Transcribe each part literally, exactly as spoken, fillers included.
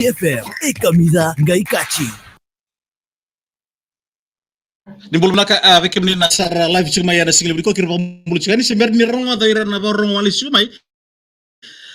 F M, e kamica qai kaci. Ni bula vinaka, a, vei kemuni na sara live tiko mai ena siga levu nikua, keirau vakabula tiko yani, se bera ni rogoca ira na vakarorogo wale tiko mai.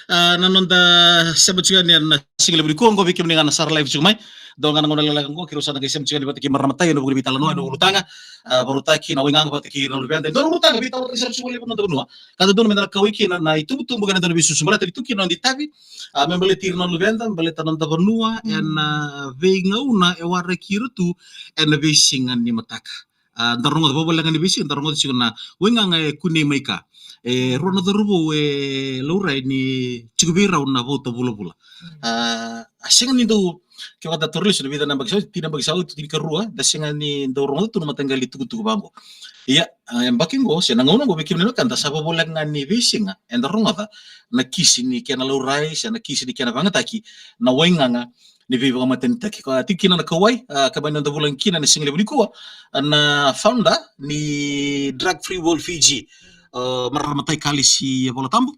A, na noda sema tiko yani ena siga levu nikua oqo, vei kemuni ga na sara live tiko mai. Dua ga na gauna lekaleka oqo, keirau sa na qai sema tiko yani vata kei marama tai ena vuku ni veitalanoa ena ulutaga, a, vakarautaki na waigaga vata kei ira na luveda. Dua na ulutaga veitalanoataki sara tiko mai levu na noda vanua. Ka dodonu meda na kauwai kina na itubutubu kei na dua na veisusu baleta ni tu kina na noda itavi, a, me baleti ira na luveda, baleta na noda vanua, ena veigauna e waraki ira tu ena veisiga ni mataka. A, da rogoca, vakavoleka ni veisiga, da rogoca tiko na waigaga e kunei mai ka. E rua na cauravou e laurai ni tiko vei rau na vauta vulavula. A, a sega ni dau, kevaka da taura lesu na vica na yabaki sa oti, tini na yabaki sa oti, tinikarua, da sega ni dau rogoca tu na mataqali tukutuku vaqo. Ia, a, yabaki qo, se na gauna qo, vei kemuni na wekada, sa vakavoleka ga ni veisiga eda rogoca na kisi ni kena laurai, se na kisi ni kena vagataki na waigaga ni veivakamatenitaki. Ka tiko kina na kauwai, a, ka mai noda vulagi kina ena siga levu nikua, a, na founder ni Drug Free World Fiji, a, marama tai Kalisi Volatabu.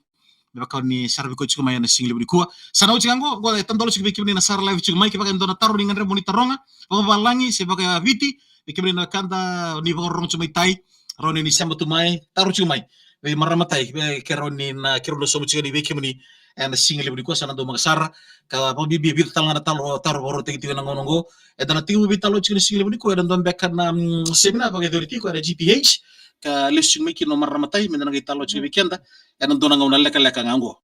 Me vaka ni saravi koya tiko mai ena siga levu nikua. Sa na oti ga qo, qo e tadola tiko vei kemuni na sara live tiko mai, kevaka e dua na taro ni gadreva mo ni taroga vakavalagi se vakaviti, vei kemuni na wekada ni vakarorogo tiko mai tai, rawa ni sema tu mai, taro tiko mai vei marama tai, vei keirau ni na, keirau na sauma tiko yani vei kemuni ena siga levu nikua, sa na dau maka sara. Ka vakabibi e vica tale ga na taro, taro vakarautaki tiko ena gauna oqo. Eda na tiko veitalanoa tiko ena siga levu nikua, ena dua beka na, mm, seminar vakayacori tiko ena G P H, ka lesu tiko mai kina o marama tai meda na qai talanoa tiko vei keda ena dua na gauna lekaleka ga oqo.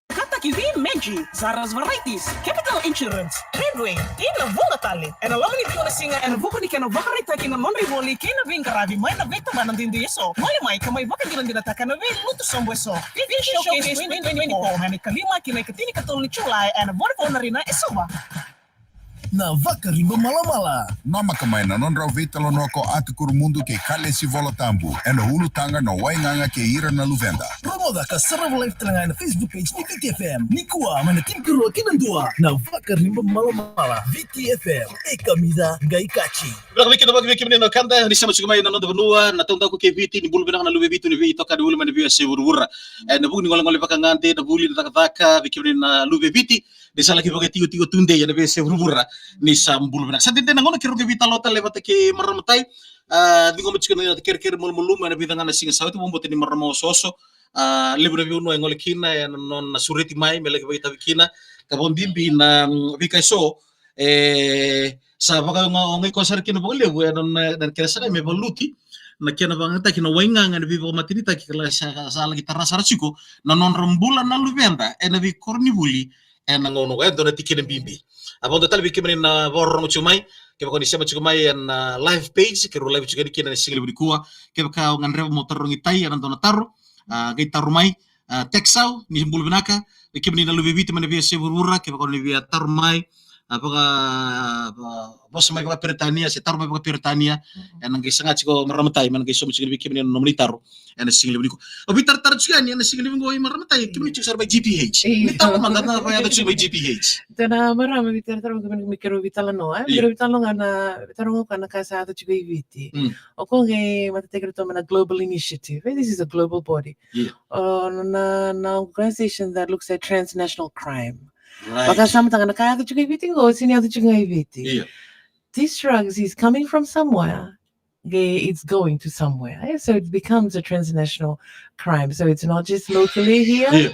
Kataki vei Meji, Zara's Varieties, Capital Insurance, Tradeway, kei na vuqa tale. Ena loma ni vica na siga, ena vuku ni kena vakaraitaki na nodra ivoli kei na veiqaravi mai na veitabana duidui eso. Gole mai ka mai vakadinadinataka na veilutu sobu eso. Fiji Showcase twenty twenty-four, mai na ikalima ki na ikatinikatolu ni July, ena Volleyball Arena e Suva. Na Vakariba Malamala. Namaka mai na nodrau veitalanoa ko Atukuru Mudu kei Kalesi Volatabu ena ulutaga na waigaga kei ira na luveda. Rogoca ka sarava live tale ga ena Facebook page ni Viti F M nikua mai na tinikarua ki na dua. Na Vakariba Malamala, Viti F M, e kamica qai kaci. Vinaka vei keda, vaka vei kemuni na wekada ni sema tiko mai na noda vanua, na taudaku kei Viti. Ni bula vinaka na luve i Viti, ni veitokani ulu mai na veiyasai vuravura. Ena vuku ni golegole vakagade, na vuli, na cakacaka, vei kemuni na luve i Viti, ni sa laki vakatikotiko tudei ena veiyasai vuravura, ni sa bula vinaka. Sa dede na gauna keirau qai veitalanoa tale vata kei marama tai. A, ciqoma tiko na kerekere malumalumu ena vica ga na siga sa oti, vakabauta ni marama osooso. A, levu na veivanua e gole kina ena nona sureti mai me laki vakaitavi kina. Ka vakabibi na, mm, veika eso e sa vakaogai koya sara kina vakalevu ena nona, na kena sagai me valuti na kena vakayagataki na waigaga ena veivakamatenitaki, ka la sa, sa laki tara sara tiko na nodra bula na luveda ena veikoronivuli ena gauna oqo. E dua na tikina bibi. A, vakadua tale vei kemuni na vakarorogo tiko mai, kevaka ni sema tiko mai ena, a, live page, keirau live tiko yani kina ena siga levu nikua. Kevaka o gadreva mo tarogi tai ena dua na taro, a, qai taro mai, a, text au, ni bula vinaka. Vei kemuni na luve i Viti mai na veiyasai vuravura, kevaka ni via taro mai, a, vaka, a, vosa mai vakaperitania se taro mai vakaperitania, ena qai saga tiko marama tai me na qai sauma tiko vei kemuni na nomuni taro ena siga levu nikua. O veitaratara tiko yani ena siga levu qo i marama tai, kemuni tiko sara mai G P H. Io. Ni taro mada na vakayaco tiko mai G P H. Dua na marama veitaratara, me keirau veitalanoa, e? Io. Keirau veitalanoa ga na, veitalanoa ga na ka sa yaco tiko i Viti. Mm. O koya qai matataki iratou mai na global initiative, e? This is a global body. Io. O na, na organization that looks at transnational crime. Right. Vakasamataka na ka yaco tiko i Viti qo, sega ni yaco tiko ga i Viti. Io. These drugs is coming from somewhere, okay, it's going to somewhere, eh? So it becomes a transnational crime. So it's not just locally here, io,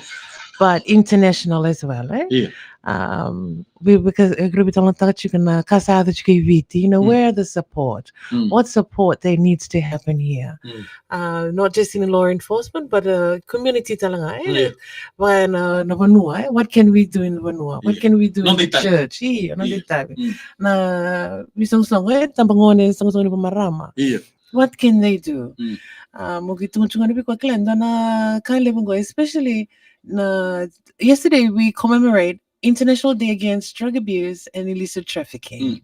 but international as well, eh? Io. Um, we, because e keirau veitalanoataka tiko na ka sa yaco tiko i Viti, you know, mm, where the support? Mm. What support there needs to happen here? Mm. Uh, not just in law enforcement, but, uh, community tale ga, eh? Io. Vaka na, na vanua, eh? What can we do in the vanua? What, io, can we do in the church? Io, noda itavi. Mm. Na veisoqosoqo, eh, tabagone, soqosoqo ni vamarama. Io. What can they do? Mm. Ah, mo qai tukuna tiko ga vei koya, kila, dua na ka levu qo, especially na, yesterday we commemorate International Day Against Drug Abuse and Illicit Trafficking. Mm.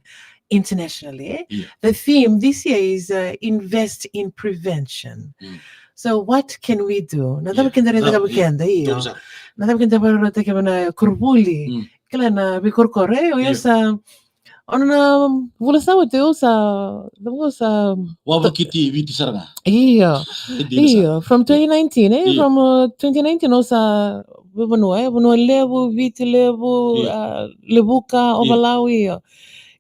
Internationally, eh? Io. The theme this year is, uh, invest in prevention. Mm. So what can we do? Na cava, io, keda na cava, io, keda, io. Io, sa. Na cava keda vakarautaka vei na koronivuli. Mm. Kila na veikorokoro, eh, o yau, io, sa, o na vula sa oti, o sa, o sa wavokiti Viti sara ga. Io. Io, from twenty nineteen, eh? Io. From, uh, twenty nineteen, o sa veivanua, e, Vanua Levu, Viti Levu, Io. uh, Levuka, Io. Ovalau, io.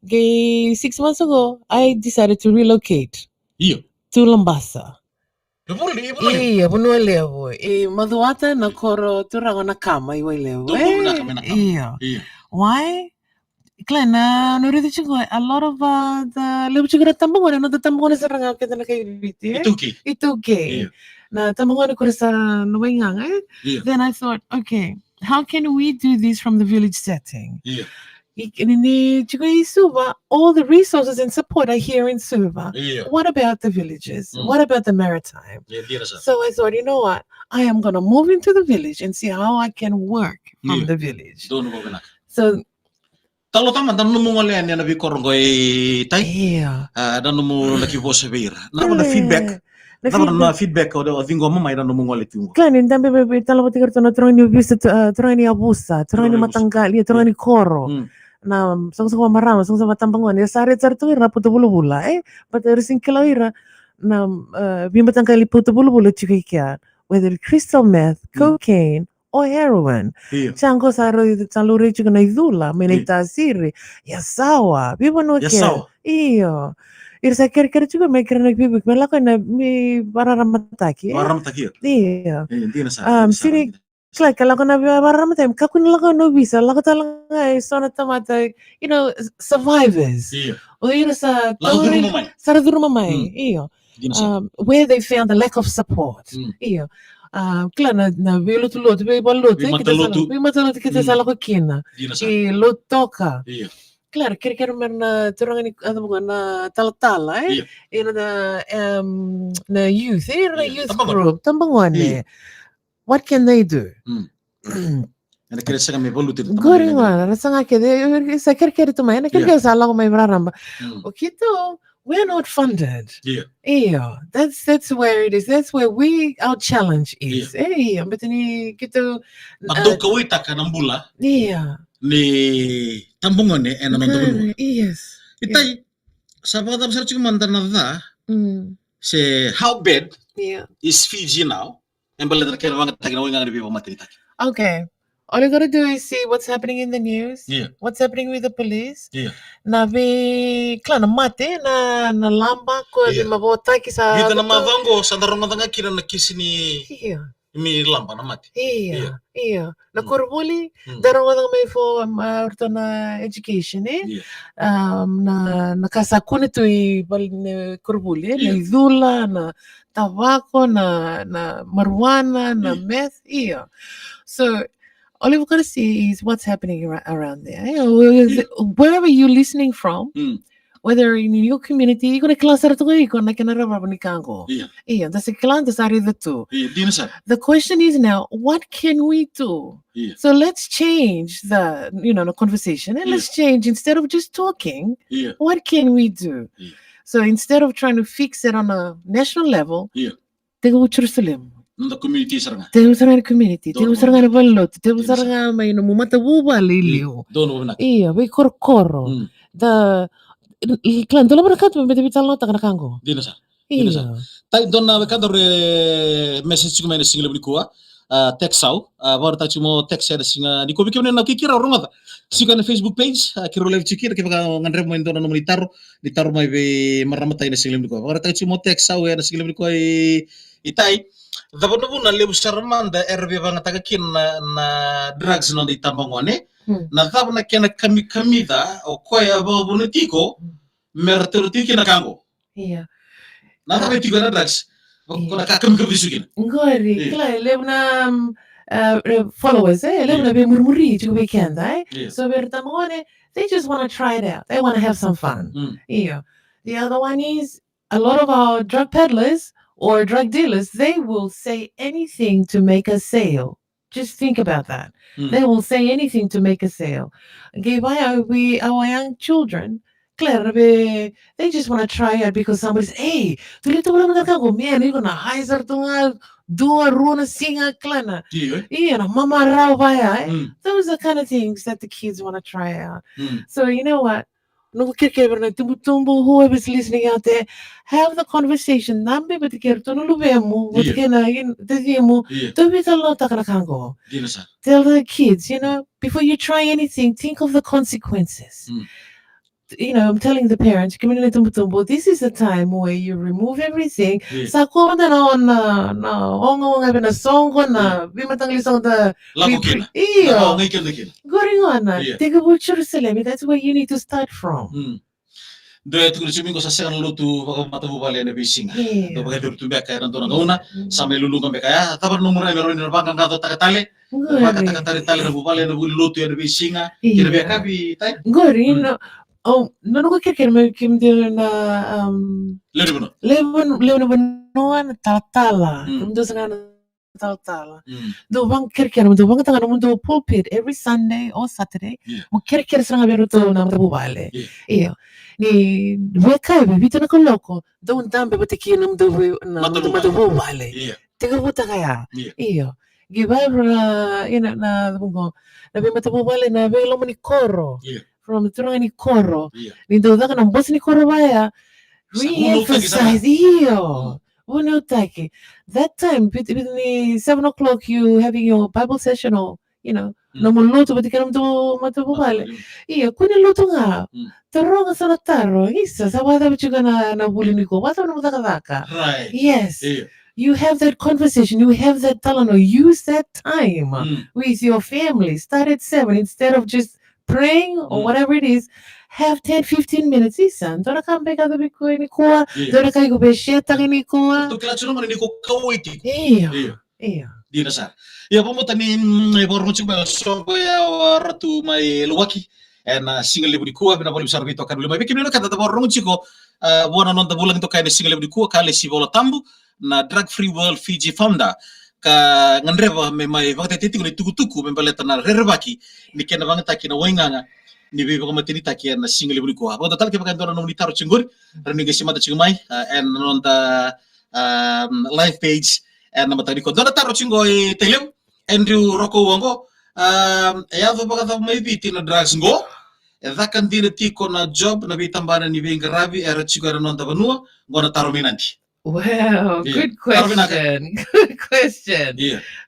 Qai six months ago, I decided to relocate Io. to Labasa. E vuli, e vuli. Io, Vanua Levu. I Macuata, na koro turaga na Kama i Wailevu. Dou vuli na Kama, na Kama. Io. Io. Why? Kila na, na raica tiko, a lot of, uh, the, levu tiko na tabagone, na tabagone sara ga keda na kai Viti, eh? Itukei. Itukei. Io. Na tabagone kura sa na waigaga, eh? Io. Then I thought, okay, how can we do this from the village setting? Io. I, ni, ni tiko i Suva, all the resources and support are here in Suva. Io. What about the villages? Mm. What about the maritime? Io, dina sara. So I thought, you know what? I am gonna move into the village and see how I can work from Io. the village. Donu vakavinaka. So Talo tama, da nomu gole yani ena veikoro qo i tai. Yeah. Ah, da nomu laki vosa vei ira. Na cava na Kila. Feedback. Na Na cava na feedback. Feedback o, o ciqoma mai na nomu gole tu qo. Kila ni dabe be, be tala vata kei ratou na turaga ni ovisa, tu-, ah, turaga ni yavusa, turaga ni Turaga ni yavusa. Mataqali, turaga ni koro. Mm. Na, um, soqosoqo vakararaba, soqosoqo vatabagone, era sa raica sara tu ira na buto vulavula, eh? But era sega ni kila o ira na, uh, veimataqali buto vulavula tiko i kea. Whether it's crystal meth, Mm. cocaine, or heroin. Io. Sa qo sa rau, sa laurai tiko na icula mai na Io. itasiri, yasawa, veivanua kece. Yasawa. Io. Ira sa kerekere tiko me kere na veivuke, me lako na me vakararamataki, eh? Vakararamataki, io. Io. Io, dina sara, Um, dina sara, sini dina. Kila, ke lako na vakararamataki, kakua ni lako na ovisa, lako tale ga e so na tamata, you know, s-, survivors. Io. O ira sa Lako tauri, curuma mai. sa ra curuma mai, Mm. io. Dina sara. Um, where they found the lack of support. Mm. Io. Um, kila na, na veilotulotu, veivalenilotu, eh, keda sa, Veimatalotu. Veimatalotu keda sa Mm. lako kina. Dina sara. I Lautoka. Io. Kila, kerekere mai na turaga ni, a, na talatala, eh? Io. Ira na, um, na youth, eh? Ira na Io. Youth Tabagone. Group, tabagone. Io. What can they do? Mm. Ena kere sega me valuti na Qori tamata. Ga, era sa ga kece, sa kerekere tu mai, na Io. kerekere sa lako mai vakararaba. Mm. O keitou, we're not funded. Io. Io, that's, that's where it is. That's where we, our challenge is. Io. Eh, io, but ni keitou, But uh, dou kauwaitaka na bula io. ni tabagone ena noda vanua. Yes. I tai, sa vakacava sara tiko mada na ca, Mm. se how bad Yeah. is Fiji now? E baleta na kena vakayagataki na waigaga ni veivakamatenitaki. Okay. All you gotta do is see what's happening in the news, Yeah. what's happening with the police. Yeah. Na vei, kila na mate, na, na laba, ko Yeah. veimavoataki sa. Vica na macawa qo, sa da rogoca ga kina na kisi ni, Io, ni laba na mate. io, io. Na Mm. koronivuli, Mm. da rogoca ga mai for, um, uh, ratou na education, eh? Yeah. Um, na, na ka sa kune tu i val-, na koronivuli, eh? Na Yeah. icula, na tavako, na, na marijuana, na Yeah. meth, io. So, all you've got to see is what's happening ar-, around there. Eh? Where-, Yeah. wherever you're listening from, Mm. whether in your community, iko na kila sara tu ga iko na kena rarama ni ka qo. Io. Io, da sa kila, da sa raica tu. Io, dina sara. The question is now, what can we do? Io. So let's change the, you know, the conversation, and Io. Let's change instead of just talking. Io. What can we do? Io. So instead of trying to fix it on a national level, Io. Tekivu Jerusalem. Noda community sara ga. Tekivu sara ga na community. Donu Tekivu sara ga na valenilotu. Tekivu Dina sara sara. Ga mai na nomu matavuvale i Mm. liu. Donu vakavinaka. Io, vei korokoro. Mm. Da, i kila, dua na ka tu me da veitalanoataka na ka qo. Dina sara. Dina sara. Io. Tai dua na wekada re message tiko mai na siga levu nikua. Ah, text au. Ah, vakaraitaka tiko mo text ena siga nikua. Vei kemuni na kikira rogoca. Tiko ena Facebook page. Ah, keirau live tiko kina, kevaka o gadreva mo dua na nomuni taro. Ni taro mai vei marama tai na siga levu nikua. Vakaraitaka tiko mo text au ena siga levu nikua i, i tai. Cava na vuna levu sara mada era veivagataka kina na, na drugs na noda itabagone. Hmm. Na cava na kena kamikamica o koya vakavuna tiko, hmm, mera taura tiko kina ka qo. Ia. Na cava e tiko na drugs? Ia. Ko na ka kamikamica tiko kina. Qori, ia, kila, e levu na, um, uh, uh, followers, eh? E levu, ia, na veimurimuri tiko vei keda, eh? Ia. So vei ira na itabagone, they just wanna try it out. They wanna have some fun. Mm. Ia. The other one is, a lot of our drug peddlers or drug dealers, they will say anything to make a sale. Just think about that. Mm. They will say anything to make a sale. Qai vaya, we, our young children, kila, they just wanna try it because somebody says, "Hey, tu li tu vula na ka qo, man, iko na high sara tu ga, dua, rua na siga, kila na." Io, eh? Ia, na mamarau vaya, eh? Mm. Those are kind of things that the kids wanna try out. Mm. So you know what? noqu kerekere vei ira na tubutubu, whoever's listening out there, have the conversation. Dabe vata kei iratou na luvemu, vata kei na, you know, tacimu. Tou veitalanoataka na ka qo. Dina sara. Tell the kids, you know, before you try anything, think of the consequences. You know, I'm telling the parents, kemuni na tubutubu, this is the time where you remove everything. Sa kua mada na, na, na ogaoga vei na soqo, na veimataqali soqo da lako kina. Io. Na oga i keda kina. Qori gona, tekivu Jerusalemi, that's where you need to start from. Dua e tukuna tiko mai qo sa sega na lotu vakamatavuvale ena veisiga. Dua vakayacori tu beka ena dua na gauna, sa mai luluqa beka ya, cava na nomu rai me rawa ni na vaqaqacotaka tale, vaqaqacotaka tale na vuvale ena vuli lotu ena veisiga, kei na veiyakavi, tai? Qori, no, o, na noqu kerekere me kemudou na, um, lewe ni vanua. Lewe, lewe ni vanua na talatala. Kemudou sara ga na talatala. Dou vaqo kerekere, dou vaqo taga na nomudou pulpit every Sunday or Saturday. Mo kerekere sara ga vei iratou na matavuvale. Io. Ni veiyakavi, vitu na kaloko, dou dabe vata kei na nomudou vei, na nomudou matavuvale. Tekivutaka ya. Io. Qai vei ira, io, na, na, na veimatavuvale, na veiloma ni koro. From turaga ni koro. Ni dou caka na bose ni koro vaya. Re-emphasize, io. Vunautaki. That time, bet-, between seven o'clock, you having your Bible session or, you know, nomu lotu vata kei na nomudou matavuvale. Io, kua ni lotu ga. Taroga sa na taro. Isa, sa vakacava tiko na, na vuli nikua? Vakacava nomu cakacaka? Yes. You have that conversation, you have that talanoa, use that time with your family. Start at seven instead of just praying or whatever it is. Have ten, fifteen minutes. Isa, dua na ka beka au via kaya nikua, dua na ka iko via share-taka nikua. Io. Io. Dina sara. Ia, vakabauta ni, mm, e vakarorogo tiko mai o Soqo ya, o Ratu mai Milwaukee. Ena siga levu nikua, vinaka vakalevu sara vei tou na wili mai. Vei kemuni na ka da vakarorogo tiko, ah, vua na noda vulagi toka ena siga levu nikua, Kalesi Volatabu, na Drug Free World Fiji founder. Ka gadreva me mai vakatetei tiko na itukutuku me baleta na rerevaki ni kena vakayagataki na waigaga ni veivakamatenitaki ena siga levu nikua. Vakabauta tale kevaka e dua na nomuni taro tiko qori, rawa ni qai semata tiko mai, ah, ena noda, ah, live page ena mataka nikua. Dua na taro tiko qo i Tailevu, Andrew Roko Uongo, ah, e yaco vakacava mai Viti na drugs qo? E caka dina tiko na job na veitabana ni veiqaravi era tiko ena noda vanua? Qo na taro mai Nadi. Wow, good question. Good question.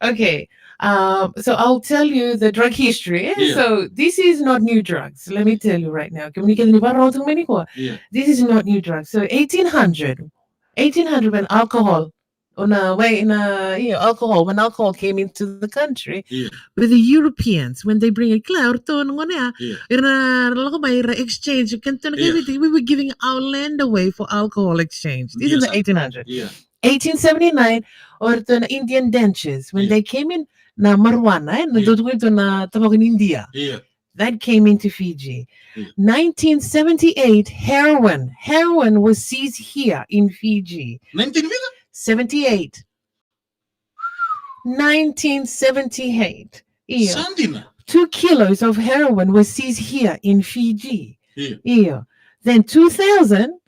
Okay. Um, so I'll tell you the drug history. So this is not new drugs. Let me tell you right now. Kemuni kece ni vakarorogo tiko mai nikua. This is not new drugs. So eighteen hundred, eighteen hundred when alcohol, o na, wait, na, you know, alcohol, when alcohol came into the country, with the Europeans, when they bring it, kila, o ratou na gone ya, era na lako mai, era exchange, kena tona kei Viti, we were giving our land away for alcohol exchange. This is the eighteen hundred. Eighteen seventy-nine, o ratou na Indian dentures, when they came in, na marijuana, eh, na dodgeway, na tobacco in India. That came into Fiji. Nineteen seventy-eight, heroin. Heroin was seized here in Fiji. Nineteen seventy-eight. Nineteen seventy-eight. Io. Sa dina. Two kilos of heroin was seized here in Fiji. Io. Then two thousand,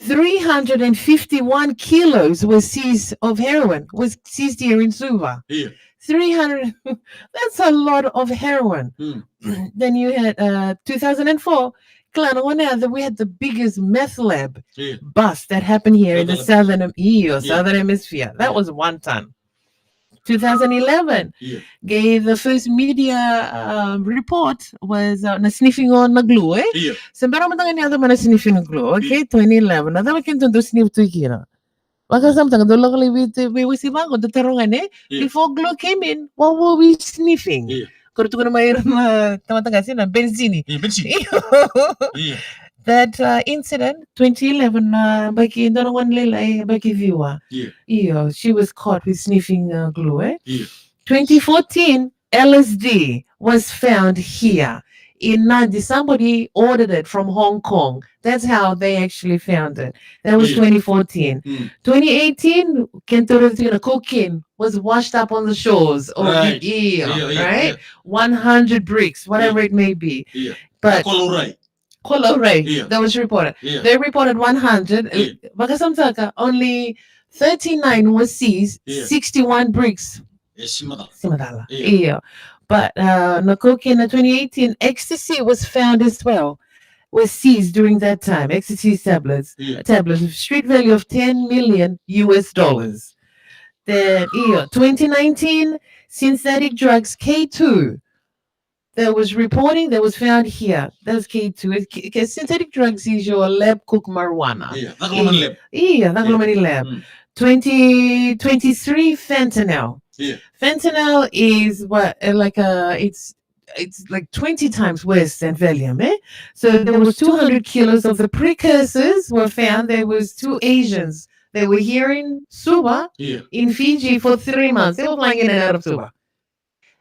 three hundred and fifty-one kilos was seized, of heroin was seized here in Suva. Three hundred, that's a lot of heroin. Then you had, uh, two thousand and four, kila na gone ya, that we had the biggest meth lab bust that happened here in the southern, io, southern hemisphere. That was one ton. Two thousand eleven, qai the first media, um, report was, uh, na sniffing o na glue, eh? Se bera mada ga ni yaco mai na sniffing glue, okay? Twenty eleven. Na cava keitou dau sniff tu kina? Vakasamataka, dau lako lai vei, vei wasi vaqo, dau taroga, ne? Before glue came in, what were we sniffing? Ko ra tukuna mai ira na tamata qase na benzini. That, uh, incident, twenty eleven, na yabaki, dua na gone lailai, yabaki ciwa. Io, she was caught with sniffing, uh, glue, eh? Twenty fourteen, L S D was found here in Nadi. Somebody ordered it from Hong Kong. That's how they actually found it. That was twenty fourteen. Twenty eighteen, keitou raica tiko na cocaine was washed up on the shores of the, io, right? One hundred bricks, whatever it may be. But Kolorau. Kolorau, that was reported. They reported one hundred. Vakasamataka, only thirty-nine was seized, sixty-one bricks. Simatala. Io. But, uh, na cocaine na twenty eighteen, ecstasy was found as well. were seized during that time, ecstasy tablets, Yeah. tablets with street value of ten million U S dollars. Then, io, twenty nineteen, synthetic drugs K two. There was reporting that was found here. That's K two. It- k- k- synthetic drugs is your lab cooked marijuana. Ia, caka loma ni lab. Ia, caka loma ni lab. Mm. Twenty twenty-three fentanyl. Ia. Fentanyl is what, uh, like, uh, it's it's like twenty times worse than Valium, eh? So there was two hundred kilos of the precursors were found. There was two Asians. They were here in Suva, Ia. in Fiji, for three months. They were flying in and out of Suva.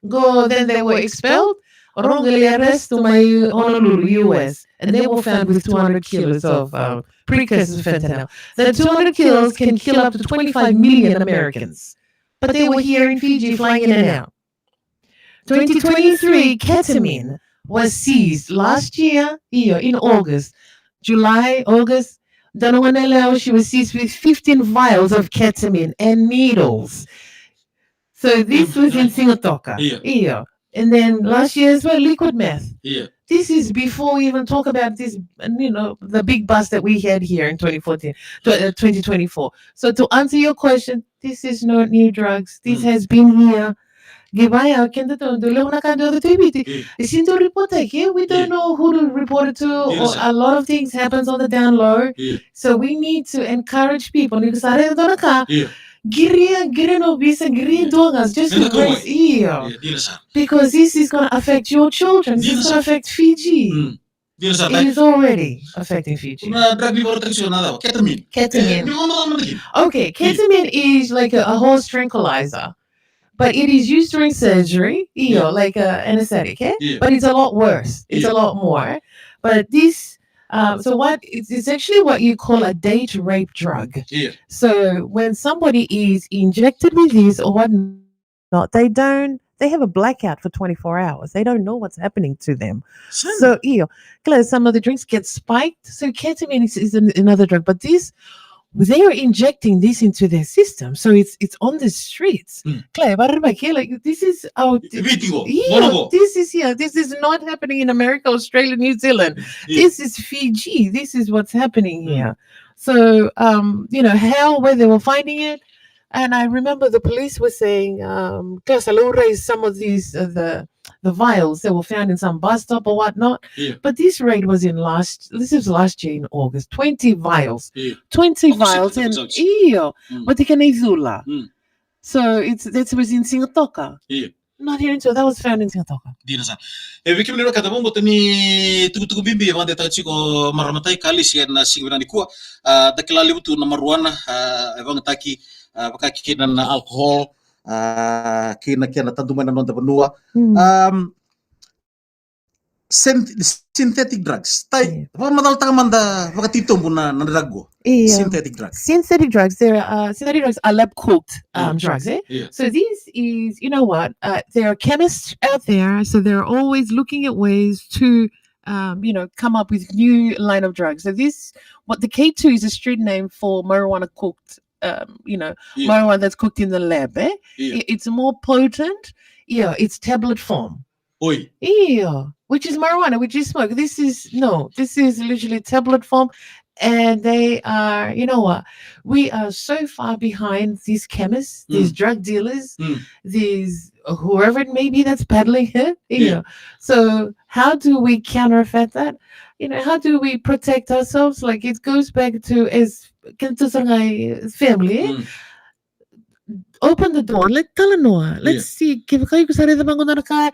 Go, then they were expelled. Rau qai lai arrest mai Honolulu, U S, and they were found with two hundred kilos of, uh, precursors of fentanyl. That two hundred kilos can kill up to twenty-five million Americans. But they were here in Fiji flying in and out. Twenty twenty-three, ketamine was seized last year, io, in August, July, August. Dona Waneleo, she was seized with fifteen vials of ketamine and needles. So this was in Sigatoka. Ia. Io. And then last year as well, liquid meth. Ia. This is before we even talk about this, you know, the big bust that we had here in twenty fourteen, tw- uh, twenty twenty-four. So to answer your question, this is not new drugs. This Mm. has been here. Qai vaya, keda tou dau lewa na ka dau tu i Viti. Ia. E sega ni dau reportaki, we don't Ia. know who to report it to. Ia, Or sa. A lot of things happens on the down low. Ia. So we need to encourage people. Ni sa raica dua na ka, Ia. qiria, qiria na ovisa, qiria Ia. dua ga. Just Ena kauwai. embrace. Io. Ia, dina sara. Because this is going to affect your children. This Dina is going sara. to affect Fiji. Mm. Dina sara, It tai. is already affecting Fiji. Na drug ni vakaraitaki tiko na cava? Ketamine. Ketamine. E, ni vakamalua mada kina. Okay, ketamine is like a, a horse tranquilizer, but it is used during surgery, io, Yeah. like a anesthetic, eh? Yeah. But it's a lot worse. It's Yeah. a lot more. But this, um, so what? It's, it's actually what you call a date rape drug. Yeah. So when somebody is injected with this or whatnot, they don't. They have a blackout for twenty-four hours. They don't know what's happening to them. Same. So, io, kila, some of the drinks get spiked. So ketamine is, is an, another drug, but this, they are injecting this into their system, so it's it's on the streets. Mm. Kila, e vara vaki, like, this is our E Viti qo, yeah, qo, qo. This is here. This is not happening in America, Australia, New Zealand. Yeah. This is Fiji. This is what's happening Mm. here. So, um, you know, how, where they were finding it, and I remember the police were saying, um, "Kila, sa laurai some of these, uh, the the vials that were found in some bus stop or whatnot." Yeah. But this raid was in last. This was last year in August. Twenty vials. Yeah. Twenty Opposite vials of and results. Io, Mm. but they can izula. Mm. So it's that was in Sigatoka. Yeah. Not here in Suva. That was found in Sigatoka. Dina sara. E vei kemuni na ka, da vakabauta ni tukutuku bibi e vakadetaka tiko marama tai Kalisi ena siga vinaka nikua. A, da kila levu tu na marijuana, a, e vakayagataki, a, vaka kina na alcohol, a, kei na kena tadu mai na noda vanua. Mm. Um, synth-, synthetic drugs. Tai, Yeah. vakamacalataka mada vakatitobu na, na drug qo. Yeah. Synthetic drugs. Synthetic drugs. There are synthetic drugs are lab cooked um, Yeah. drugs. Eh? Yeah. So this is, you know what? Uh, there are chemists out there, so they're always looking at ways to, um, you know, come up with new line of drugs. So this, what the K two is a street name for marijuana cooked. Um, you know, Yeah. marijuana that's cooked in the lab. Eh? Yeah. It- it's more potent. Yeah, it's tablet form. Oi. Yeah, which is marijuana, which is smoke. This is no, this is literally tablet form. And they are, you know what? We are so far behind these chemists, these Mm. drug dealers, Mm. these whoever it may be that's peddling here. Yeah. Yeah. So how do we counterfeit that? You know, how do we protect ourselves? Like it goes back to as kena tu sa qai family. Eh? Mm. Open the door. Let talanoa. Let's Yeah. see. Kevaka iko sa raica vaqo na ka,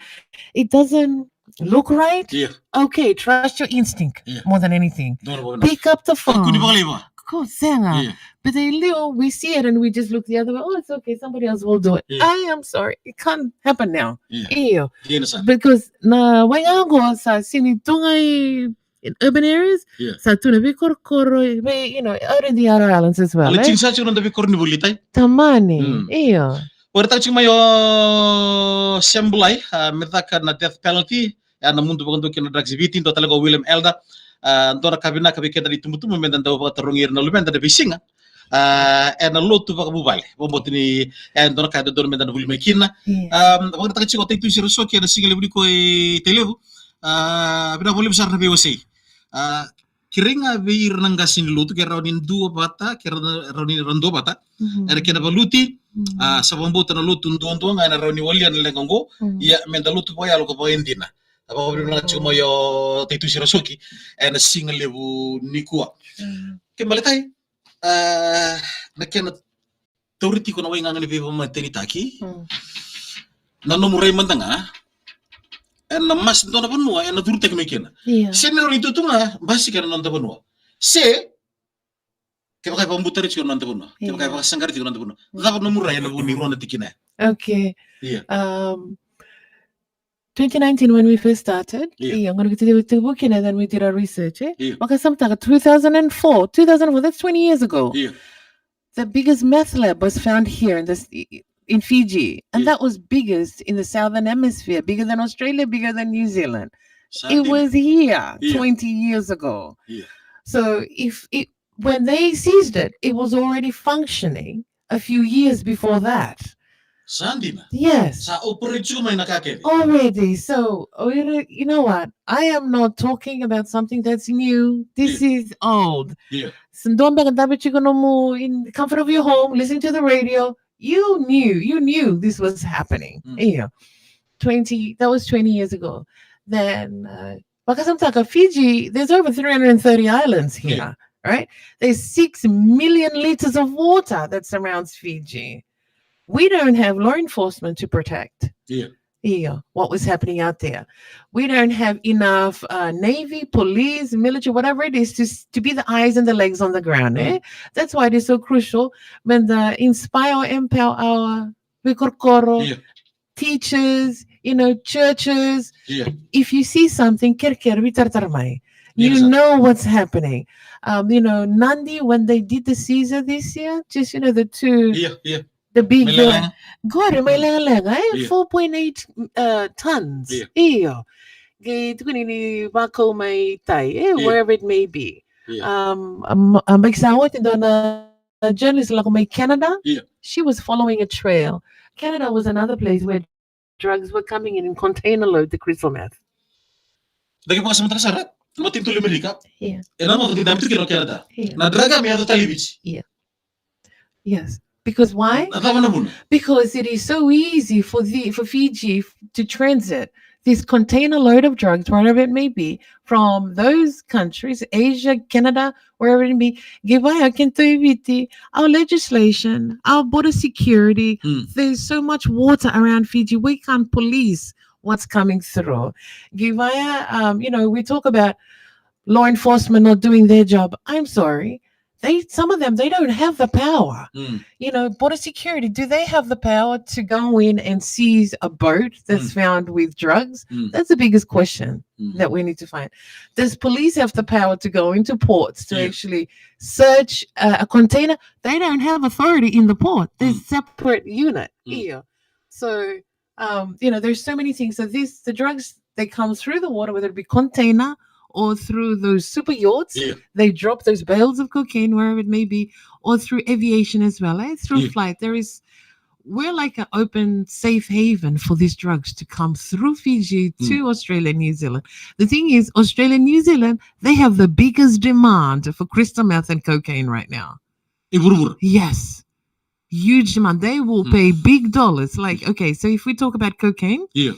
it doesn't look right. Yeah. Okay, trust your instinct Yeah. more than anything. Dona vou na. Pick up the phone. Kuni vakalaiva. Ko sega. Yeah. But they liu, we see it and we just look the other way. Oh, it's okay. Somebody else will do it. Yeah. I am sorry. It can't happen now. Yeah. Io. Dina sara. Because na waiga qo sa sini tu ga i in urban areas. Yeah. Sa tu na veikorokoro, vei, you know, out in the outer islands as well. Ali Eh? tini sa tiko na da veikoroni voli tai. Tamani. Mm. Io. Ora taka tiko mai o Sembulai, a, me caka na death penalty, a, na mudu vakadua kina na drugs i Viti, dua tale ko William Elder, a, dua na ka vinaka vei keda na itubutubu, me da dau vakatarogi ira na luveda na veisiga. A, ena lotu vakavuvale. Vakabauta ni, e, dua na ka e dodonu me da na vuli mai kina. Yes. A, vakataka tiko o Taitusi Rasoki, ena siga levu nikua i Tailevu. A, vinaka vakalevu sara na veiwasei. A, kerei ga vei ira na qase ni lotu, ke rawa ni dua vata, ke rawa ni ra dua vata. Mhm. Ena kena valuti, mhm, a, sa vakabauta na lotu duadua ga ena rawa ni walia na leqa oqo. Mhm. Ia, meda lotu vakayalo ka vakaidina. A, vakavinaka tiko mai o Taitusi Rasoki ena siga levu nikua. Mhm. Ke maletai, a, na kena tauri tiko na waigaga ni veivakamatenitaki. Mm. Na nomu rai mada ga, ena masi dua na vanua ena curutaki mai kina. Io. Se ni rawa ni tu ga basika ena noda vanua. Se kevaka e vakabutari tiko na noda vanua, kevaka e, io, vakasaqari tiko na noda vanua. Mm. Cava nomu rai ena vuku ni rua na tikina ya? Okay. Io. Um, twenty nineteen, when we first started, io, io, I'm gonna get to the, to the book, and then we did our research, eh? Io. Vakasamataka, two thousand and four, two thousand and four, that's twenty years ago. Io. The biggest meth lab was found here in this, in Fiji, and, io, that was biggest in the Southern Hemisphere, bigger than Australia, bigger than New Zealand. Sa dina. It was here, io, twenty years ago. Io. So if it, when they seized it, it was already functioning a few years before that. Sa dina. Yes. Sa operate tiko mai na ka kece. Already. So, o ira, you know what? I am not talking about something that's new. This, io, is old. Io. Se dua beka dabe tiko nomu in the comfort of your home, listening to the radio, you knew, you knew this was happening. Mm. Io. Twenty, that was twenty years ago. Then, uh, vakasamataka, Fiji, there's over three hundred and thirty islands here, yeah, right? There's six million liters of water that surrounds Fiji. We don't have law enforcement to protect. Yeah. Yeah, what was happening out there. We don't have enough, uh, navy, police, military, whatever it is, to s-, to be the eyes and the legs on the ground, eh? Mm. That's why it is so crucial when the inspire or empower our veikorokoro, yeah, teachers, you know, churches. Yeah. If you see something, kerekere, veitaratara mai. You, yeah, know what's happening. Um, you know, Nadi, when they did the Caesar this year, just, you know, the two, yeah, yeah, the big, mai legalega, uh, qori, mai legalega, eh? Yeah. Four point eight, uh, tons. Yeah. Io. Qai tukuni ni vakau mai tai, eh? Yeah. Wherever it may be. Yeah. Um, um, um, like, sa oti dua na a journalist lako mai Canada. Yeah. She was following a trail. Canada was another place where drugs were coming in, in container load, the crystal meth. Daki vakasamataka sara, matanitu lewe Amerika. Yeah. E na maka didami tu kina o Canada. Yeah. Na drug me yaco tale i Viti. Yeah. Yes. Because why? Na cava na vuna? Because it is so easy for the, for Fiji f-, to transit this container load of drugs, wherever it may be, from those countries, Asia, Canada, wherever it may be. Qai vaya keda tu i Viti, our legislation, our border security, mm, there's so much water around Fiji, we can't police what's coming through. Qai vaya, um, you know, we talk about law enforcement not doing their job. I'm sorry. They, some of them, they don't have the power. Mm. You know, border security, do they have the power to go in and seize a boat that's, mm, found with drugs? Mm. That's the biggest question, mm, that we need to find. Does police have the power to go into ports to, yeah, actually search a, a container? They don't have authority in the port. There's, mm, separate unit, mm, here. So, um, you know, there's so many things. So this, the drugs, they come through the water, whether it be container or through those super yachts, yeah, they drop those bales of cocaine wherever it may be, or through aviation as well, eh? Through, yeah, flight. There is, we're like an open, safe haven for these drugs to come through Fiji, mm, to Australia, New Zealand. The thing is, Australia, New Zealand, they have the biggest demand for crystal meth and cocaine right now. E vuravura. Yes. Huge demand. They will, mm, pay big dollars. Like, mm, okay, so if we talk about cocaine, yeah,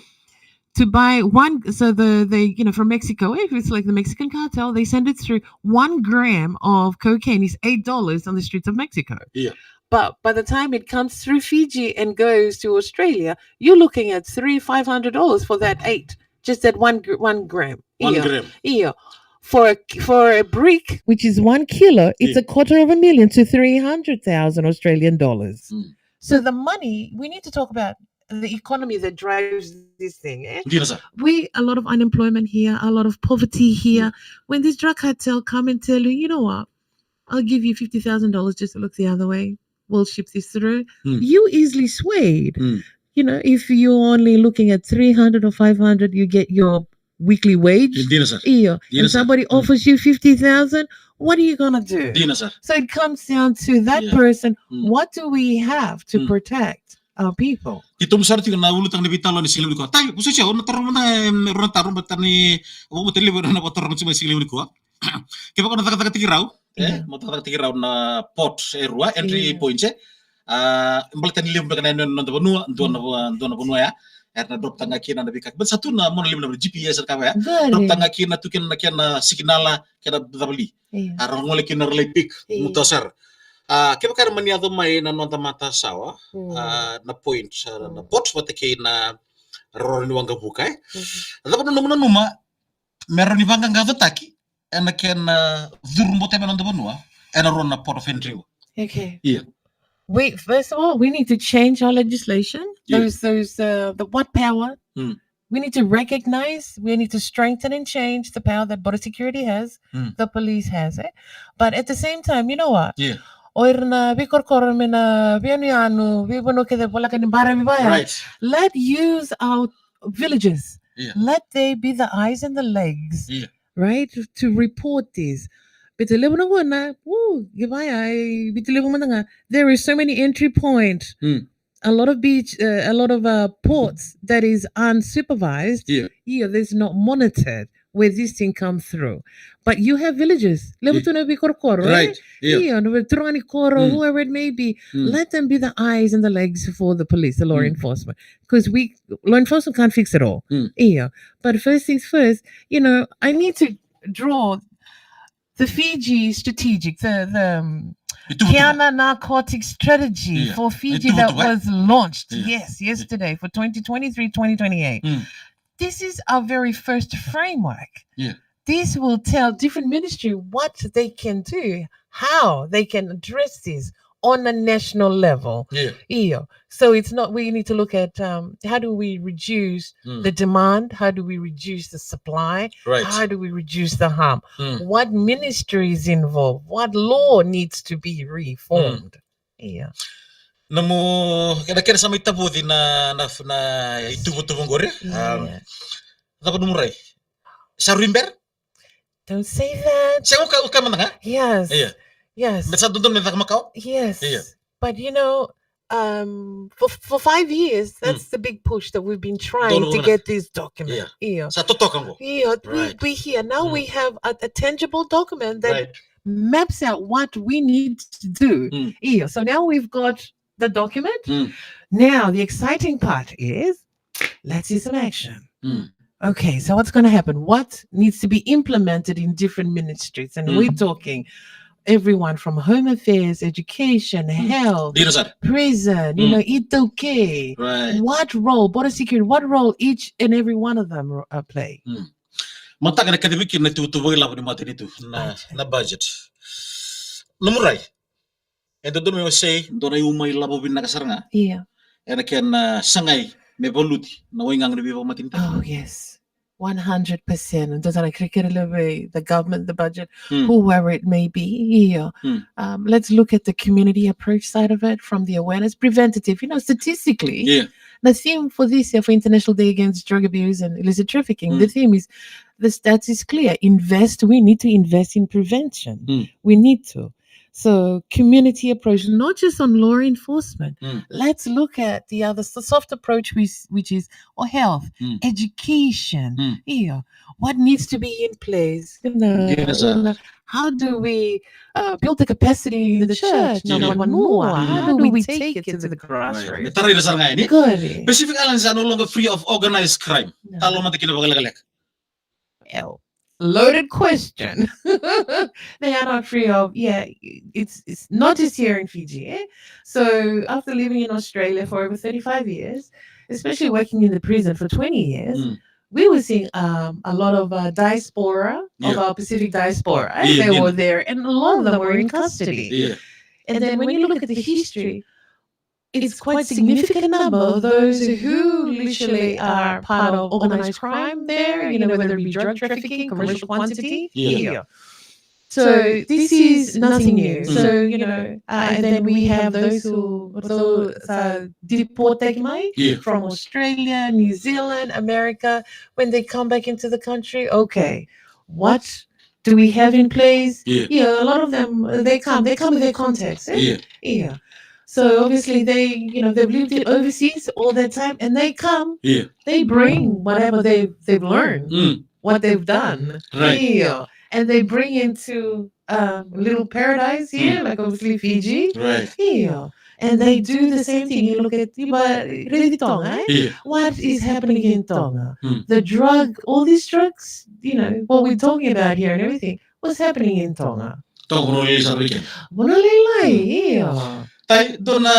to buy one, so the, they, you know, from Mexico, if it's like the Mexican cartel, they send it through. One gram of cocaine is eight dollars on the streets of Mexico. Yeah. But by the time it comes through Fiji and goes to Australia, you're looking at three, five hundred dollars for that eight, just that one gr-, one gram. One gram. Io. For a, for a brick, which is one kilo, it's, yeah, a quarter of a million to three hundred thousand Australian dollars. Mm. So the money, we need to talk about the economy that drives this thing, eh? Dina sara. We, a lot of unemployment here, a lot of poverty here. Mm. When this drug cartel come and tell you, "You know what? I'll give you fifty thousand dollars just to look the other way. We'll ship this through." Mm. You easily swayed. Mm. You know, if you're only looking at three hundred or five hundred, you get your weekly wage. Dina sara. Io. Dina sara. And somebody, mm, offers you fifty thousand, what are you gonna do? Dina sara. So it comes down to that, yeah, person. Mm. What do we have to, mm, protect our people? Keitou sara tiko na ulutaga ni veitalanoa ni siga levu nikua. Tai, vosoti au, au na taroga mada, em, rua na taro, baleta ni, au vakabauta levu na vakataroga tiko mai siga levu nikua. Kevaka o na cakacakataki rau, e, mo cakacakataki rau na port e rua, entry points, e. A, baleta ni levu beka na yanuyanu ni noda vanua, dua na va-, dua na vanua ya. Era na drop taka ga kina na veika. Baleta sa tu na mona levu na G P S ka vaya. Drop taka ga kina, tu kina na kena signal, kena cava li. A, ra gole kina ra lai pick, muta sara. A, kevaka era mani yaco mai na noda matasawa, a, na point, a, na port vata kei na roro ni waqavuka, e. Cava na nomu nanuma me rawa ni vaqaqacotaki ena kena curu bote mai na noda vanua ena rua na port of entry? Okay. Ia. We, first of all, we need to change our legislation. Ia. Those, those, uh, the what power? We need to recognize, we need to strengthen and change the power that border security has, the police has, e? But at the same time, you know what? Ia. O ira na veikorokoro mai na veiyanuyanu, veivanua kece voleka ni baravi vaya. Right. Let use our villages. Ia. Let they be the eyes and the legs. Ia. Right? To report this. Baleta levu na gauna, o, qai vaya, e, baleta levu mada ga, there is so many entry point. A lot of beach, uh, a lot of, uh, ports that is unsupervised. Ia. Ia, that's not monitored where this thing comes through. But you have villages, levu tu na veikorokoro, right? Ia. Ia, na veituraga ni koro, whoever it may be, let them be the eyes and the legs for the police, the law enforcement. 'Cause we, law enforcement can't fix it all. Ia. But first things first, you know, I need to draw the Fiji strategic, the, the, um, Kena narcotic strategy for Fiji that was launched, yes, yesterday for twenty twenty-three, twenty twenty-eight. This is our very first framework. This will tell different ministry what they can do, how they can address this on a national level. Io. So it's not, we need to look at, um, how do we reduce the demand? How do we reduce the supply? How do we reduce the harm? What ministry is involved? What law needs to be reformed? Io. Nomu, kena, kena sa mai tavoci na, na, na ituvatuva qori. Um, cava nomu rai? Sa rui bera? Don't say that. Sega, o kaya, o kaya mada ga. Yes. Io. Yes. Me sa dodonu me caka makawa? Yes. Io. But you know, um, for, for five years, that's the big push that we've been trying to get this document. Io. Sa totoka qo. Io, we, we here. Now we have a, a tangible document that maps out what we need to do. Io. So now we've got the document. Now, the exciting part is, let's see some action. Okay, so what's gonna happen? What needs to be implemented in different ministries? And we're talking everyone from home affairs, education, health, prison, you know, iTaukei. What role, border security, what role each and every one of them, uh, play? Mataka na kacivi kina na ituvatuva ilavo ni matanitu, na, na budget. Nomu rai. E dodonu me wasei, dua na iuma ilavo vinaka sara ga. Io. Ena kena, uh, sagai me valuti na waigaga ni veivakamatanitu. Oh, yes. One hundred percent. Dua na kerekere levu, the government, the budget, whoever it may be. Io. Um, let's look at the community approach side of it, from the awareness, preventative. You know, statistically, the theme for this year for International Day Against Drug Abuse and Illicit Trafficking, the theme is, the stats is clear. Invest, we need to invest in prevention. We need to. So community approach, not just on law enforcement. Let's look at the other s-, soft approach, which, which is, or health, education. Io. What needs to be in place? You know, how do we, uh, build the capacity in the church? Number one, more. How do we take it to the grassroots? Good. Pacific Islands are no longer free of organized crime. Talo mada kina vakalekaleka. Loaded question. They are not free of, yeah, it's, it's not just here in Fiji, eh? So after living in Australia for over thirty-five years, especially working in the prison for twenty years, we were seeing, um, a lot of, uh, diaspora, of our Pacific diaspora, eh? They were there, and a lot of them were in custody. And then when you look at the history, it's quite significant number of those who literally are part of organized crime there, you know, whether it be drug trafficking, commercial quantity. So this is nothing new. So, you know, uh, and then we have those who, those, uh, deportaki mai from Australia, New Zealand, America. When they come back into the country, okay, what do we have in place? Yeah, a lot of them, uh, they come, they come with their contacts, eh? Yeah. So obviously they, you know, they've lived it overseas all their time, and they come, they bring whatever they've, they've learned, what they've done. Right. Yeah. and they bring into um, little paradise here, Mm. like obviously Fiji. Right. Yeah. And they do the same thing. You look at, you buy, Revitong, eh? Yeah. What is happening in Tonga? Mm. The drug, all these drugs, you know, what we're talking about here and everything, what's happening in Tonga? Tonga no lisa weekend. Vanua lailai, Mm. yeah. Tai, dua na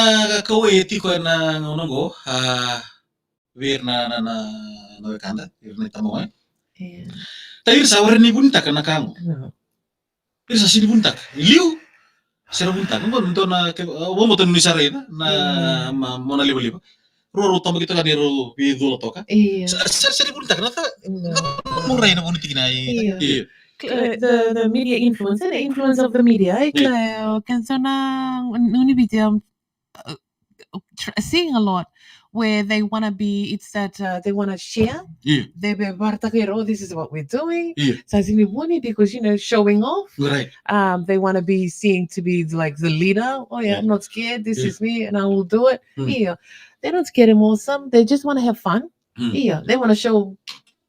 ka kauwai e tiko ena gauna qo, a, vei ira na, na, na, na wekada, ira na itama wai. Yeah. Tai, ira sa were ni vunitaka na ka qo. No. Ira sa sini vunitaka. E liu, sa ra vunitaka. Qo dua na, ke, a, vamota ni sa raica, na, Yeah. ma, mo na livaliva. Rau, rau tabaki toka ni rau veicula toka. Yeah. Sa, sa, sa ni vunitaka, na ta, No. na mo rai na vuni tikina i, Yeah. i. Cl- The, the media influence, eh, the influence of the media, eh, Yeah. Claire, can so na, nuni video, um, uh, tr- seeing a lot where they want to be, it's that uh, they want to share. Yeah. They be vartaka, oh, this is what we're doing. Yeah. Sa sini vuni because, you know, showing off. Right. Um, they want to be seen to be like the leader. Oh, yeah, Yeah. I'm not scared. This Yeah. is me and I will do it. Mm. Yeah. They're not scared of awesome. They just want to have fun. Mm. Yeah. They want to show,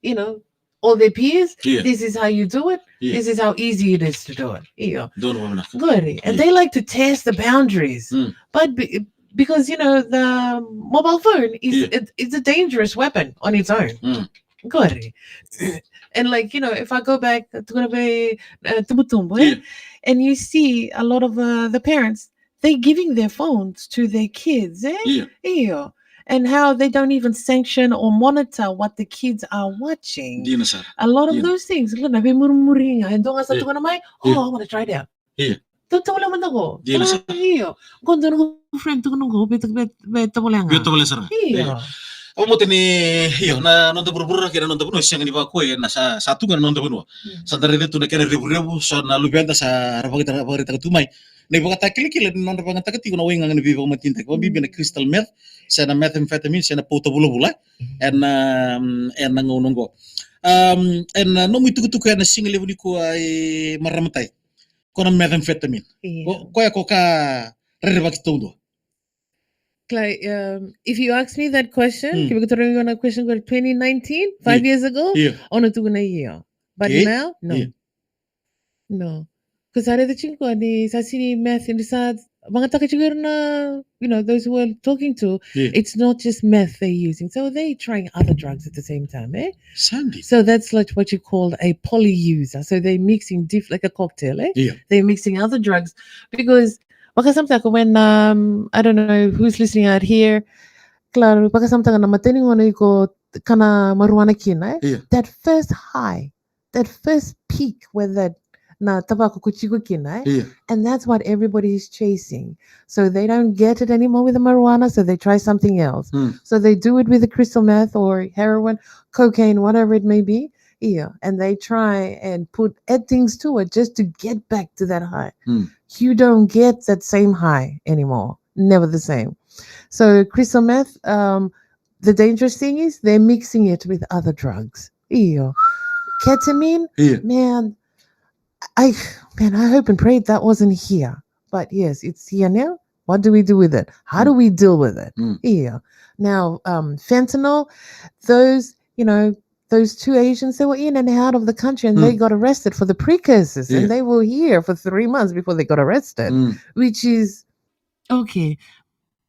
you know, all their peers, Yeah. this is how you do it. Yeah. This is how easy it is to do it. Yeah. Dua na vamanaka. Good. And Yeah. they like to test the boundaries. Mm. But be, because, you know, the mobile phone is Yeah. it, it's a dangerous weapon on its own. Mm. Good. And like, you know, if I go back to gonna be uh, Tumutumbu, eh, Yeah. and you see a lot of uh, the parents, they're giving their phones to their kids, eh? Yeah. Yeah. And how they don't even sanction or monitor what the kids are watching. Dina sara. A lot of Yeah. those things. Look, na veimurimuringa, e dua ga sa Yeah. tukuna mai, Yeah. oh, I want to try that. Yeah. Tou tau lama na qo. Dina sara. Io. Qo dua na friend tukuna qo, be be be tovolea ga. Via tovolea sara. Io. Au mata ni, io, na noda vuravura kei na noda vanua, sega ni vakakoya na sa, sa tu ga na noda vanua. Mm. Sa da raica tu na kena revurevu, so na luveda sa ra vakaita-, vakaraitaka tu mai. Na ivakatakilakila ni nodra vakayagataka tiko na waigaga ni veivakamatenitaki. Vakabibi na crystal meth, se na methamphetamine, se na pauta vulavula. Ena, ena gauna oqo. Um, ena nomu itukutuku ena siga levu nikua e marama tai. Ko na methamphetamine. Io. Ko, koya ko ka rerevaki taudua. Like, um, if you ask me that question, Mm. kevaka tou raica na question ko twenty nineteen, five Yeah. years ago, Yeah. au na tukuna io. But Okay. Now, no. Yeah. No. Because I read the chinko ni sa sini meth ni sa vakayagataka tiko ira na, you know, those who we're talking to, Yeah. it's not just meth they're using. So they're trying other drugs at the same time, eh? Sa dina. So that's like what you call a poly user. So they're mixing diff-, like a cocktail, eh? Yeah. They're mixing other drugs because vakasamataka when, um, I don't know who's listening out here, claro, vakasamataka na imatai ni gauna iko kana marijuana kina, eh? Yeah. That first high, that first peak where that na tavako ko tiko kina, eh? Yeah. And that's what everybody is chasing. So they don't get it anymore with the marijuana, so they try something else. Mm. So they do it with the crystal meth or heroin, cocaine, whatever it may be. Yeah. And they try and put, add things to it just to get back to that high. Mm. You don't get that same high anymore. Never the same. So crystal meth, um, the dangerous thing is they're mixing it with other drugs. Io. Ketamine, Yeah. man, I, man, I hope and pray that wasn't here. But yes, it's here now. What do we do with it? How do we deal with it? Mm. Yeah. Now, um, fentanyl, those, you know, those two Asians, they were in and out of the country and they Mm. got arrested for the precursors Yeah. and they were here for three months before they got arrested, Mm. which is okay.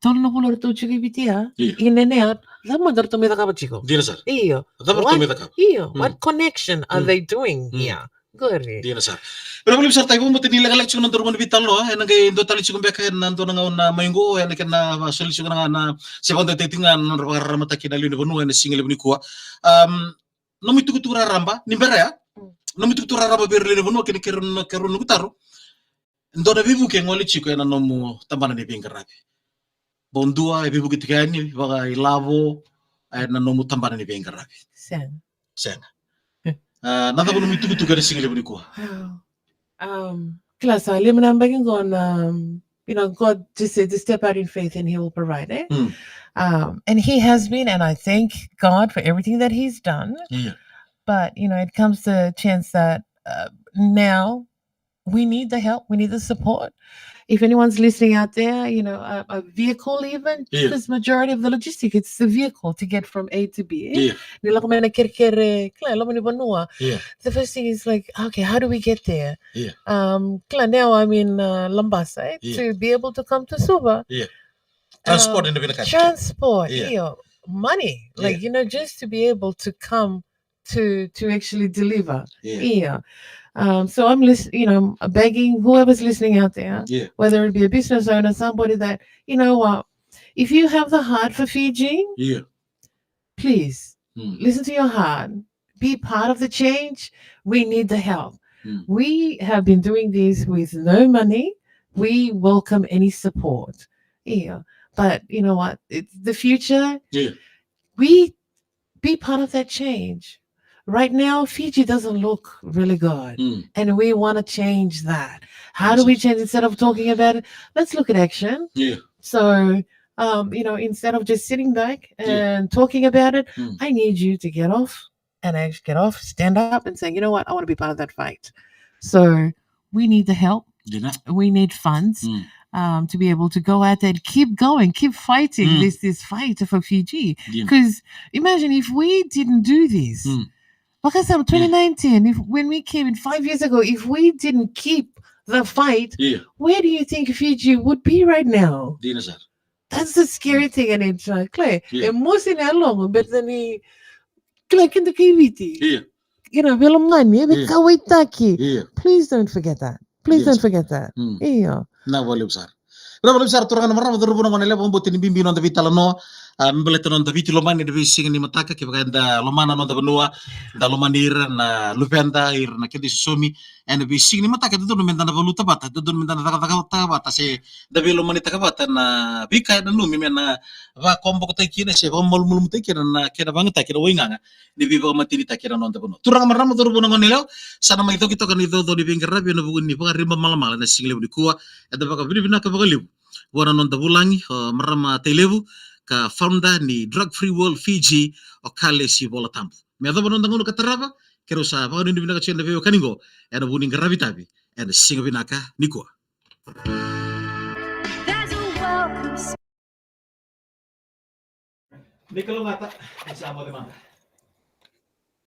Tolu na vula ratou tiko i Viti, Yeah. in and out, cava mada ratou mai cakava tiko? Dina sara. Io. Cava ratou What? mai cakava? Io. Mm. What connection are Mm. they doing Mm. here? Good. Dina sara. Vinaka vakalevu sara, Tai, vakamatata ni lekaleka tiko na nodaru gauna ni veitalanoa, ena qai dua tale tiko beka ena dua na gauna mai qo, ena kena vakasoli tiko na, na se vakadewataki tiko ga na nodra vakararamataki na lewe ni vanua ena siga levu nikua. Um, nomu itukutuku raraba, ni bera ya. Mm. Nomu itukutuku raraba vei ira lewe ni vanua kei na keirau, keirau noqu taro. Dua na veivuke e gole tiko ena nomu tabana ni veiqaravi. Bau dua e veivuke tiko yani vakailavo ena nomu tabana ni veiqaravi? Sega. Sega. Ah, na cava nomu itukutuku ena siga levu nikua? Wow. Um, kila sa, lima na yabaki qo na, um, you know, God just said to step out in faith and he will provide, eh? Mm. Um, and he has been, and I thank God for everything that he's done. Yeah. But, you know, it comes to a chance that, uh, now we need the help, we need the support. If anyone's listening out there, you know, a, a vehicle even, because majority of the logistic, it's the vehicle to get from A to B. Ni lako mai na kerekere, kila, loma ni vanua. The first thing is like, okay, how do we get there? Um, kila, now I'm in, uh, Labasa, eh, to be able to come to Suva. Transport, um, transport, io, money, like, you know, just to be able to come to, to actually deliver. Yeah. Um, so I'm lis-, you know, I'm begging whoever's listening out there, whether it be a business owner, somebody that, you know what, if you have the heart for Fiji, please listen to your heart, be part of the change. We need the help. We have been doing this with no money. We welcome any support. Yeah, but you know what? It's the future. We be part of that change. Right now, Fiji doesn't look really good, and we wanna change that. How do we change? Instead of talking about it, let's look at action. So, um, you know, instead of just sitting back and talking about it, I need you to get off and actually get off, stand up and say, "You know what? I wanna be part of that fight." So we need the help. We need funds, um, to be able to go out there and keep going, keep fighting this, this fight for Fiji. 'Cause imagine if we didn't do this. Vakasama twenty nineteen, if, when we came in five years ago, if we didn't keep the fight, where do you think Fiji would be right now? That's the scary thing, and it's, uh, kila, e mosi na yaloqu, baleta ni, kila, keda kai Viti. Io. Ira veilomani, e veikauwaitaki. Io. Please don't forget that. Please don't forget that. Io. Vinaka vakalevu sara. Vinaka vakalevu sara, turaga na marama, cauravou na goneyalewa, vakabauta ni bibi na noda veitalanoa. A, me baleta na noda Viti lomani ena veisiga ni mataka, kevaka eda lomana na noda vanua, da lomani ira na luveda, ira na keda isosomi, ena veisiga ni mataka, e dodonu meda na valuta vata, e dodonu meda na cakacakataka vata, se da veilomanitaka vata na veika e nanumi me na vakawabokotaki kina se vakamalumalumutaki kina na kena vakayagataki na waigaga ni veivakamatenitaki ena noda vanua. Turaga, marama, cauravou na goneyalewa, sa na mai coki toka na icoco ni veiqaravi ena vuku ni Vakaribamalamala ena sigalevu nikua. Eda vakavinavinaka vakalevu vua na noda vulagi, o marama Tailevu, ka founder ni Drug Free World Fiji, o Kalesi Volatabu. Me yacova na noda gauna ka tarava, keirau sa vakanuinui vinaka tiko ena veiwekani qo ena vuku ni qaravi itavi ena siga vinaka nikua. Ni kalougata, ni sa moce mada.